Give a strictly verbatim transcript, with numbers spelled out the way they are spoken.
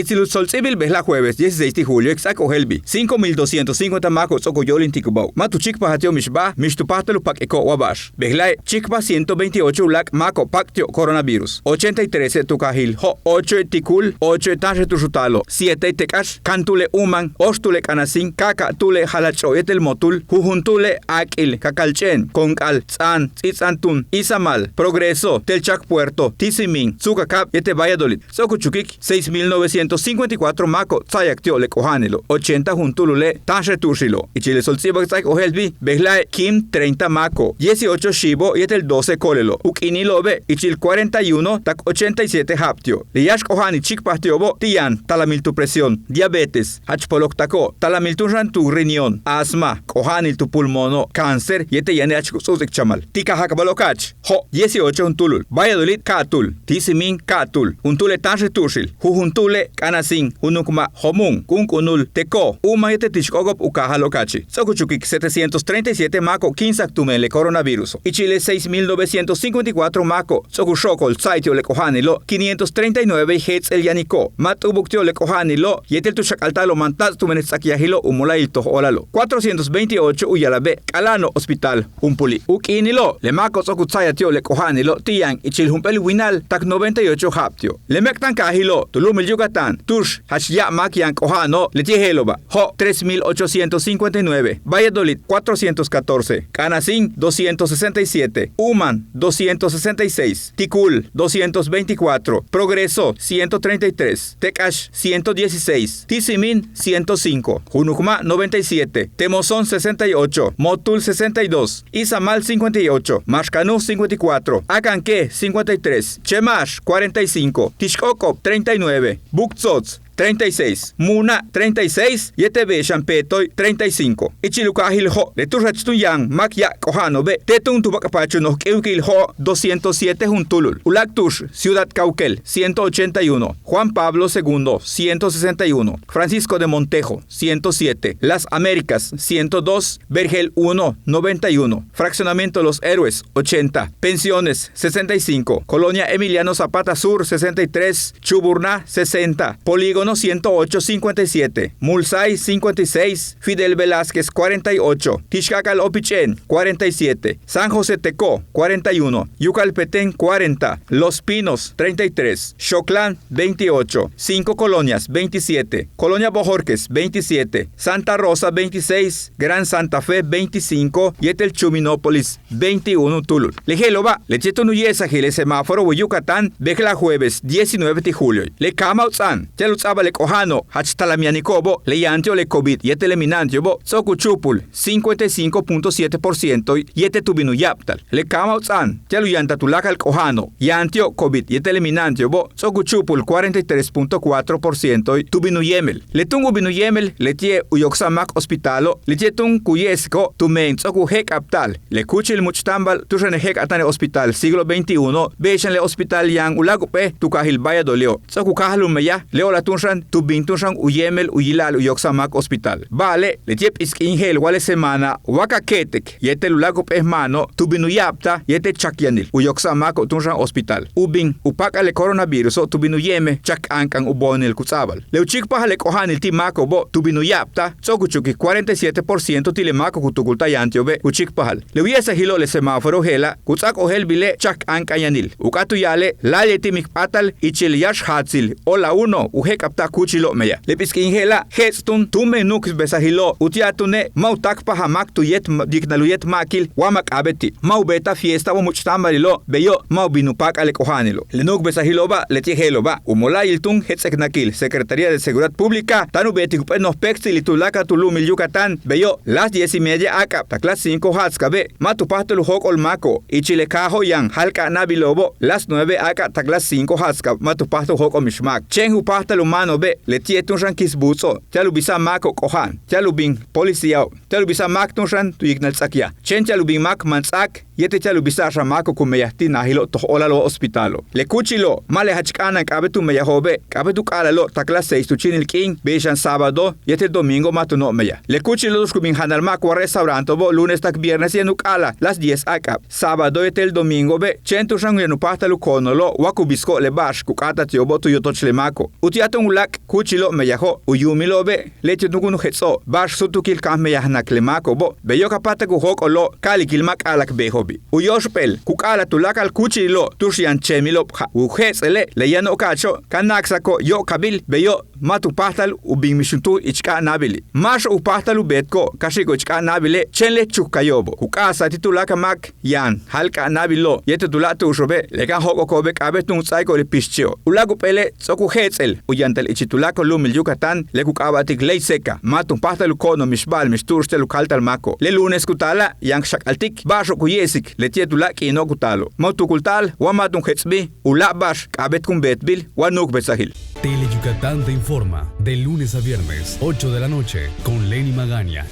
Itsil u tsolts'íibil bejla'e' jueves dieciséis ti' julio k ts'áak ojéeltbil cinco mil doscientos cincuenta máako'ob ts'o'ok u yóolintikubáajo'ob. Ma' tu chíikpajal ti'ob mix ba'al mix tu páajtalil u pak'iko'ob wa ba'ax. Bejla'e' chíikpaj ciento veintiocho u láak' máako'ob pak' ti'ob coronavirus. Ochenta y trece tu kaajil Jo', ochoe' ti' Kul, ochoe' táanxel tu'ux u taalo'ob, sietee' te' k'áax, kantúule' úuman, óoxtúule' k'anasíin, ka'aka'túule' jalach'o'ob yéetel mootúul, jujuntúule' áak'il, kakalch'éen, konk'al, ts'aan, ts'íits'antúun, Izamal, Progreso, Telchac Puerto, Tisímin, Tzucacab yéetel Valladolid. Ts'o'ok u chukik seis mil novecientos cincuenta y cuatro máako'ob tsa'ayak ti'ob le k'oja'anilo', ochenta juntúulule' táanxel tu'uxilo'. Ichil le tsolts'íibal k ts'áak ojéeltbil bejla'e' kiim treinta máako'ob, dieciocho xiibo' yéetel doce koolelo'. U k'iinilo'obe' ichil cuarenta y uno tak ochenta y siete ja'ab ti'ob. Le yáax k'oja'anil chíikpaj ti'obo' ti' yaan talamil tu presión, diabetes, jach poloktako'ob, talamil túun xan tu riñón, asma, k'oja'anil tu pulmono', cáncer yéetel yaane' jach ku ts'u'uts'ik chamal. Ti' kaaj jak'abalo'ob ka'ach Jo', dieciocho juntúulul, Valladolid ka'atúul, Tisímin ka'atúul, juntúule' táanxel tu'uxil, jujuntúule' k'anasíin, junukma' Jomuun, k'unk'unul Teko, úuman yéetel ti' xk'o'oko'ob u kaajalo'ob ka'achi'. Ts'o'ok u chukik setecientos treinta y siete máako'ob kíinsa'ak tumen le coronaviruso'. Ichil le seis mil novecientos cincuenta y cuatro máako'ob ts'o'ok u xo'okol tsa'ay ti'ob le k'oja'anilo', quinientos treinta y nueve jets'el yaniko'ob. Ma' t'u'ubuk ti'ob le k'oja'anilo' yéetel tu xak'alta'alo'ob man táats'tumenil ts'akyajilo' u mola'ayil toj óolalo'. Cuatrocientos veintiocho u ya'alabe' k'ala'ano'ob hospital jumpuli'. U k'iinilo' le máako'ob ts'o'ok u tsa'ayal ti'ob le k'oja'anilo' ti' yaan ichil jump'éel winal tak noventa y ocho ja'ab ti'ob. Le méek'táan kaajilo' tu lu'umil Yucatán tu'ux jach ya'ab máak yaan k'oja'ano'ob leti'e' je'elo'oba': Jo', tres mil ochocientos cincuenta y nueve; Valladolid, cuatrocientos catorce; K'anasín, doscientos sesenta y siete; Úuman, doscientos sesenta y seis; Tikul, doscientos veinticuatro; Progreso, ciento treinta y tres; Tek'ax, ciento dieciséis; Tisímin, ciento cinco; Junukma', noventa y siete; Temozón, sesenta y ocho; Motul, sesenta y dos; Izamal, cincuenta y ocho; Maxcanú, cincuenta y cuatro; Akanke, cincuenta y tres; Chemax, cuarenta y cinco; Tixk'o'oko'ob, treinta y nueve; Buctzots, treinta y seis; Muuna', treinta y seis; yéetel Beexan Peetoy, treinta y cinco. Ichil u kaajil Jo', le tu'ux jach túun yaan máak ya'ab k'oja'ano'obe', te' túun tu bak'pach u noj k'íiwkil Jo', doscientos siete juntúulul. U láak' tu'ux Ciudad Cauquel, ciento ochenta y uno; Juan Pablo Segundo, ciento sesenta y uno; Francisco de Montejo, ciento siete; Las Américas, ciento dos; Vergel uno, noventa y uno; Fraccionamiento Los Héroes, ochenta; Pensiones, sesenta y cinco; Colonia Emiliano Zapata Sur, sesenta y tres; Chuburná, sesenta; Polígono ciento ocho, cincuenta y siete; Mulsay, cincuenta y seis; Fidel Velázquez, cuarenta y ocho; Tixkakal Opich'éen, cuarenta y siete; San José Tecó, cuarenta y uno; Yucalpetén, cuarenta; Los Pinos, treinta y tres; Xoclán, veintiocho; Cinco Colonias, veintisiete; Colonia Bojorquez, veintisiete; Santa Rosa, veintiséis; Gran Santa Fe, veinticinco; yéetel Chuminópolis, veintiuno túulul. Le je'elo'oba' leti'e' túun u ye'esajil le semáforo wey Yucatán bejla'e' jueves diecinueve ti' julio. Le kaama' u ts'aan ti'al u ts'a'abal le k'oja'ano'ob jach talam yaniko'obo' le yaan ti'ob le covid yéetel le mina'an ti'obo' ts'o'ok u chu'upul cincuenta y cinco punto siete por ciento yéetel tu bin u ya'abtal. Le kaama' u ts'aan ti'al u yantal tuláakal k'oja'ano'ob yaan ti'ob covid yéetel le mina'an ti'obo' ts'o'ok u chu'upul cuarenta y tres punto cuatro por ciento tu bin u yéemel. Le túun u bin u yéemel leti'e' u yoksa'al máak hospitalo', leti'e' túun ku ye'esiko' tumen ts'o'ok u jéek'abta'al le kúuchil múuch'táambal tu'ux yaan le jéek'abta'anil hospital Siglo veintiuno, bey xan le hospital yaan u láak' jump'éel tu kaajil Valladolido'. Ts'o'ok u káajal u meyaj le o'olal túun xan tu bin túun xan u yéemel u yila'al u yoksa'al máak hospital. Ba'ale' leti'e' p'is k'iin je'el wa le semana wa ka ke'etik yéetel u láak' jump'éel ma'ano' tu bin u ya'abtal yéetel chak yanil u yoksa'al máako'ob túun xan hospital. U bin u páak'al le coronaviruso' tu bin u yéemel chak k'áank'an u boonil ku ts'a'abal. Le u chíikpajal le k'oja'anil ti' máako'obo' tu bin u ya'abtal ts'o'ok u chukik cuarenta y siete por ciento ti' le máako'ob ku tukulta'al yaan ti'obe' ku chíikpajal. Le u ye'esajilo' le semáforo je'ela' ku ts'áak ojéeltbile' chak k'áank'an yanil. U k'áat u ya'ale' láayli' ti' mix k p'áatal ichil yáax jaatsil, ola uno, u jéek'abta'al kúuchilo' meyaj. Le p'is k'iin je'ela' je'ets' túun tumen nu'ukbesajilo'ob utia'al túune' ma' u táakpajal máak tu yéet yiknal u yéet máakil wa ma' k'a'abéet ti'. Ma' u beeta'al fiesta wa múuch'táambalilo', beyo' ma' u bin u páak'al le k'oja'anilo'. Le nu'ukbesajilo'oba' leti'e' je'elo'oba' u mola'ayil túun jets'eknakil Secretaría de Seguridad Pública táan u beetik jump'éel noj péekts'il tuláakal tu lu'umil Yucatán, beyo' las diez y media áak'ab tak las cinco ja'atskabe' ma' tu páajtal u jóok'ol máako'ob. Ichil le kaajo' yaan jáalk'a'ana'abilo'obo' las nueve áak'ab tak las cinco ja'atskab ma' tu páajtal u jóok'ol mix máak. Chéen u páajtal u máano'obe' leti'e' túun xan kisbuuts'o'ob ti'al u bisa'al máako'ob k'oja'an, ti'al u bin policiao'ob, ti'al u bisa'al máak túun xan tu yiknal ts'akyaj, chéen ti'al u bin máak man ts'áak yéetel ti'al u bisa'al xan máako'ob ku meyaj ti' naajilo' toj óolalo' hospitalo'. Le kúuchilo' ma' le jach k'a'ana'an k'a'abéet u meyajo'obe', k'a'abéet u k'a'ala'alo' tak las seis tu chíinil k'iin, bey xan sábado yéetel domingo ma' túuno' meyaj. Le kúuchilo' tu'ux ku bin janal máak wa restauranto'obo' lunes tak viernes yaan u k'a'alal las diez áak'ab, sábado yéetel domingobe' chéen túun xan yaan u páajtal u koonolo' wa ku bisiko'ob le ba'ax ku k'áata'al ti'obo' tu yotoch le máako'. Utia'al túun tuláak' kúuchilo'ob meyajo' u yuumilo'obe' leti' u nu'ukul u jets'o'ob ba'ax súutukil ka'aj meyajnak le máako'obo'. Beyo' ka páajtak u jóok'olo'ob ka'alikil ma' k'a'alak beejo'obi'. U yóoxp'éel ku k'a'alal tuláakal kúuchililo'ob tu'ux yaan cheemilo'ob ja'. U jets'ele' le yano'ob ka'acho' ka na'aksako' yóok'abil, beyo' ma' tu páajtal u bin mixuntúul ich k'a'anabili'. Máaxo'ob u páajtal u beetiko'ob ka xi'iko'ob ich k'a'anabile' chéen le chukkayo'obo'. Ku k'a'ajsa'al ti' tuláakal máak yaan jáal k'a'anabililo'ob yéetel tuláak' tu'uxo'obe' le ka'aj jóok'oko'obe' k'a'abéet túun u ts'áaiko'olil pixchi'ob. U láak' jump'éele' ts'o'ok u jets'el u yantal ichil tuláakal u lu'umil Yucatán le ku k'aaba'tik ley seca. Ma' tu páajtal u ko'onol mixba'al mix tu'ux ti'al u káltal máako'ob. Le lunes ku taala' yaan k xak'altik ba'axo'ob ku ye'esik leti'e' tuláak' k'iino'ob ku taalo'ob. Ma' u tukulta'al wa ma' túun k jets'bil u láak' ba'ax k'a'abéet kun beetbil wa nu'ukbesajil. Tele Yucatán te informa de lunes a viernes, ocho de la noche, con Lenny Magaña.